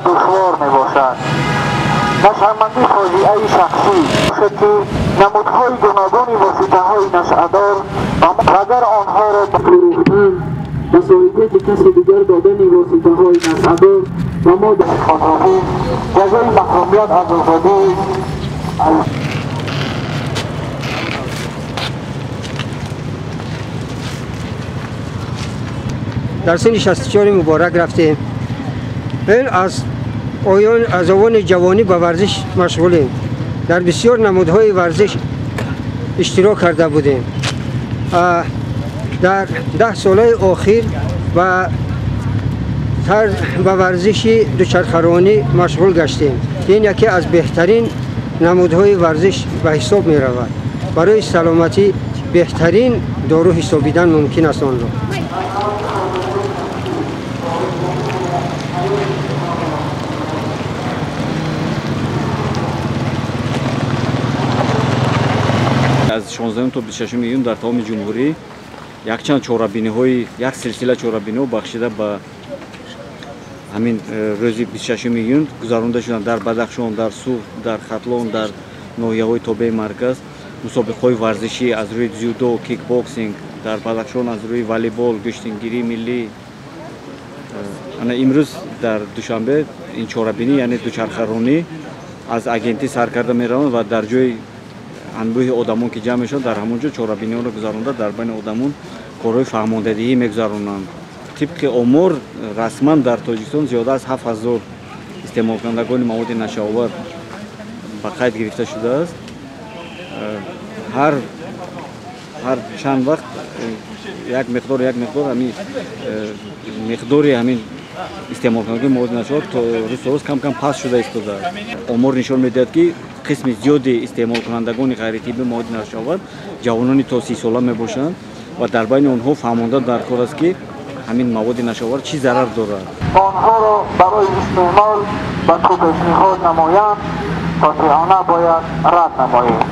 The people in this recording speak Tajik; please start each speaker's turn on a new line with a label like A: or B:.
A: دشوار می باشد. نشهمندی فاجعه شخصی باشد که نمودهای گوناگون واسطه های نشعه‌دار و اگر آنها را فروختن به صاحبیت کسی دیگر دادن واسطه های نشعه‌دار و ما در خانواده جزای محرومیت از آزادی.
B: در سن 64 مبارک رفتیم. این از اوان جوانی به ورزش مشغولیم. در بسیار نمودهای ورزش اشتراک کرده بودیم. در 10 ساله آخر به ورزش دوچرخه‌رانی مشغول گشتیم. این یکی از بهترین نمودهای ورزش به حساب می رود. برای سلامتی بهترین دارو حسابیدن ممکن است آن را.
C: Аз 16 то 26 июн дар тамоми ҷумҳурӣ якчанд чорабиниҳои як силсила чорабиниҳо бахшида ба ҳамин рӯзи 26 июн гузаронда шуданд дар Бадахшон, дар Суғд, дар Хатлон, дар ноҳияҳои тобеи марказ мусобиқаҳои варзишӣ аз рӯи дзюдо, кикбоксинг, дар Бадахшон аз рӯи волейбол, гӯштингирии миллӣ. Ана имрӯз дар Душанбе ин чорабинӣ, яъне дучархаронӣ аз агентӣ сар карда мераванд ва дар ҷои анбӯҳи одамон ки ҷамъ мешаванд, дар ҳамон ҷо чорабиниҳоро гузаронда дар байни одамон корҳои фаҳмондадиҳӣ мегузаронанд. Тибқи омор расман дар Тоҷикистон зиёда аз 7000 истеъмолкунандагони маводи нашъаовар ба қайд гирифта шудааст. Ҳар чанд вақт як миқдор ҳамин миқдори ҳамин истеъмолкунандагони маводи нашъаовар то рӯз то рӯз кам-кам паст шуда истодааст. Омор нишон медиҳад, ки қисми зиёди истеъмолкунандагони ғайритиббии маводи нашъаовар ҷавонони то 30 сола мебошанд ва дар байни онҳо фаҳмонда дар кор аст, ки ҳамин маводи нашъаовар чӣ зарар дорад.
A: Онҳоро барои истеъмол ба ту пешниҳод намоянд, қотеона бояд рад намоем.